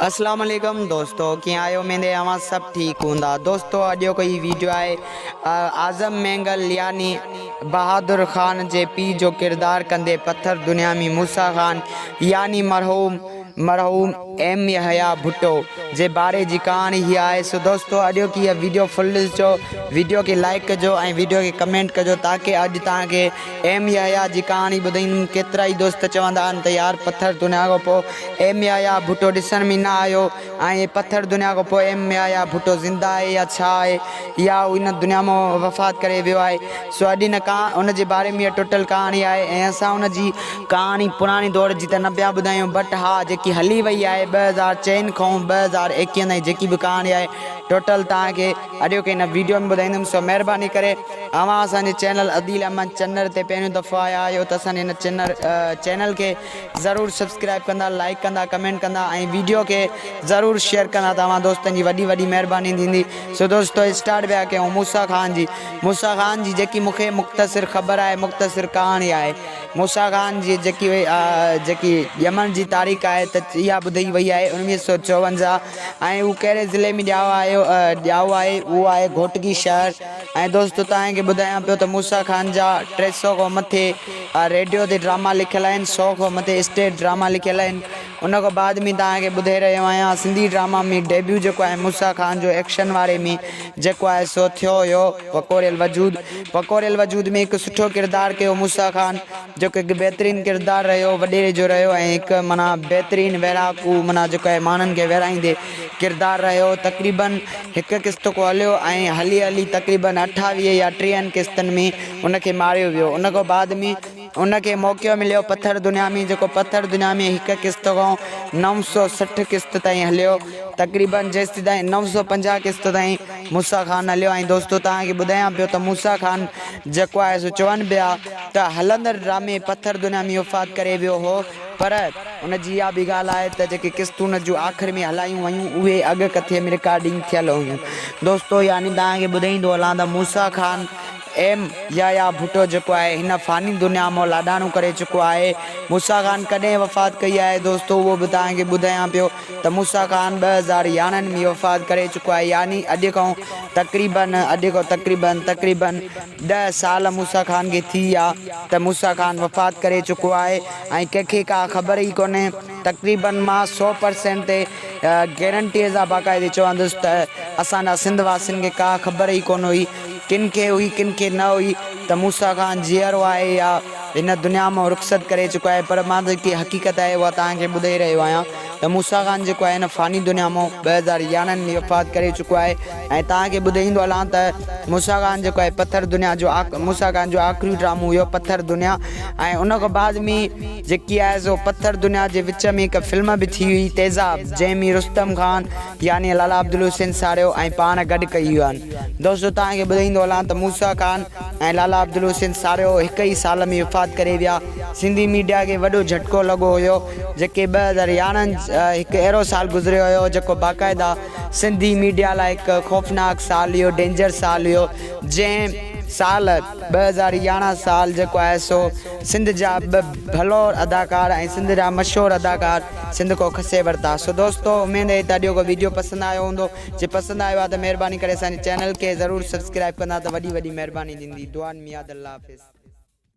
اسلام عليڪم دوستو ڪيئن آهيو اميد آهي اوهان سڀ ٺيڪ هوندا دوستو اڄوڪو هي ويڊيو آهي اعظم مينگل يعني بهادر خان جي پيء جو ڪردار ڪندي پٿر دنيا ۾ موسيٰ خان يعني مرحوم مرحوم ايم يحيٰ ڀٽو جي باري جي ڪهاڻي هي آهي سو دوستو اڄوڪي هي ويڊيو فل ڏسجو ويڊيو کي لائڪ ڪجو ۽ ويڊيو کي ڪمينٽ ڪجو تاڪي اڄ توهان کي ايم يحيٰ جي ڪهاڻي ٻڌائيندم ڪيترائي دوست چوندا آهن ته يار پٿر دنيا کان پوء ايم يحيٰ ڀٽو ڏسڻ ۾ نه آيو ۽ پٿر دنيا کان پوء ايم يحيٰ ڀٽو زنده آهي يا ڇا آهي يا هو هن دنيا مان وفات ڪري ويو آهي سو اڄ هن ڪا ان جي باري ۾ اها ٽوٽل ڪهاڻي آهي ۽ اسان ان جي ڪهاڻي پراڻي دور جي ته نه پيا ٻڌايون بٽ ها جيڪي هلي وئي آهي 2004 کان 2021 تائين جيڪي به ڪهاڻي آهي ٽوٽل توهان کي اڄوڪي هن ويڊيو ۾ ٻڌائيندم سو مهرباني ڪري اوهان اسان جي چينل عديل احمد چنڙ تي پهريون دفعو آيا آهيو ته اسان جي هن چينل کي ضرور سبسڪرائب ڪندا لائيڪ ڪندا ڪمينٽ ڪندا ۽ ويڊيو کي ضرور شيئر ڪندا ته اوهان دوستن جي وڏي وڏي مهرباني ٿيندي سو دوستو اسٽارٽ پيا ڪيون موسيٰ خان جي موسيٰ خان جي جيڪي مونکي مختصر خبر آهي مختصر ڪهاڻي آهي موسيٰ خان جي جيڪي جيڪي ڄمڻ جي تاريخ آهي ته اها ٻڌائي وئي آهي 1954 ۽ هو ڪهڙي ضلعي ۾ ڄائو آهي ڄائو آهي اهو آهي گهوٽڪي شهر ۽ دوستو توهان کي ٻڌايان پيو ته موسيٰ خان جا 300 کان مٿي ريڊيو تي ڊراما لکيل آهن 100 کان مٿي اسٽيج ڊراما لکيل آهن ان کان بعد ۾ توهان کي ٻڌائي رهيو آهيان سنڌي ڊراما ۾ ڊيبيو جيڪو آهي موسيٰ خان جو ايڪشن واري ۾ جيڪو آهي سو ٿيو هيو وڪوريل وجود وڪوريل وجود ۾ هڪ سٺو ڪردار ڪيو موسيٰ خان جيڪو هڪ بهترين ڪردار رهيو وڏيري جو رهيو ۽ هڪ معنيٰ بهترين ويڙهاڪو معنيٰ جيڪو آهي ماڻهن کي ويڙهائيندي ڪردار رهيو تقريبن هڪ قسط ڪو هليو ۽ هلي هلي تقريبن اٺاويهه يا ٽيهن قسطن ۾ ان کي ماريو ويو ان کان بعد ۾ ان کي موقعو مليو پٿر دنيا ۾ جيڪو پٿر دنيا ۾ هڪ قسط کان 960 قسط تائين هليو تقريبن جيستائين 950 قسط تائين موسيٰ خان هليو ۽ دوستو توهان کي ٻڌايان پيو ته موسيٰ خان جيڪو آهي سو چون پيا ته هلندڙ ڊرامي پٿر دنيا ۾ وفات ڪري ويو هو پر ان جي اها به ڳالهه آهي ته جيڪي قسطون ان جون آخر ۾ هلايون ويون اهي اڳ ڪٿي ۾ رڪارڊنگ ٿيل هيون. دوستو يعني توهان کي ٻڌائيندو هلان ته موسيٰ خان ايم يحيٰ ڀٽو جيڪو آهي هن فاني دنيا مان لاڏاڻو ڪري چڪو آهي. موسيٰ خان ڪڏهن وفات ڪئي آهي دوستو اهو به توهان کي ٻڌايان پيو ته موسيٰ خان 2011 ۾ وفات ڪري چڪو آهي يعني اڄ کان تقريبن اڄ کان تقريبن تقريبن ڏهه سال موسيٰ خان کي ٿي ويا ته موسيٰ خان وفات ڪري چڪو آهي ۽ ڪنهن کي ڪا خبر ئي ڪونهي تقريبن مان 100% تي گيرنٽيء سان باقاعدي چوندس ته اسان جا سنڌ واسين کي ڪا خبر ئي ڪونه هئي ڪن کي هئي ڪن کي نه هئي ته موسيٰ خان جيئرو آهي يا هن دنيا مان رخصت ڪري چڪو آهي پر مان جيڪي حقيقت آهي اها توهان کي ٻڌائي رهيو آهيان ته موسيٰ خان جيڪو آهي هن فاني دنيا مان 2011 ۾ وفات ڪري چڪو آهي ۽ توهان کي ٻڌائيندو هلان ته موسيٰ خان جيڪو آهي پٿر دنيا جو موسيٰ خان جو آخري ڊرامو هيو پٿر دنيا ۽ ان کان بعد ۾ جيڪي آهي سو پٿر دنيا جي وچ ۾ هڪ فلم به ٿي هئي تيزاب جنهن ۾ رستم خان يعني لالا عبدالحسين ساريو ۽ پاڻ گڏ ڪئي هئن دوستو توهان کي ٻڌائيندو هلان ته موسيٰ خان ۽ لالا عبدالحسين ساريو هڪ ئي سال ۾ وفات ڪري ويا سنڌي ميڊيا کي وڏو جهٽڪو لڳو هيو جيڪي 2011 هڪ اهڙو سال گذريو هيو جيڪو باقاعده سنڌي ميڊيا لاء هڪ خوفناڪ سال هيو، ڊينجر سال هيو، جنهن سال 2011 سال جيڪو آهي سو سنڌ جا ٻه ڀلوڙ اداڪار ۽ سنڌ جا مشهور اداڪار سنڌ کان کسي ورتا. سو دوستو اميد اهي ته اڄوڪو ويڊيو پسند آيو هوندو، جي پسند آيو آهي ته مهرباني ڪري اسان جي چينل کي ضرور سبسڪرائب ڪندا ته وڏي وڏي مهرباني ٿيندي. دعائن ۾ ياد الله حافظ.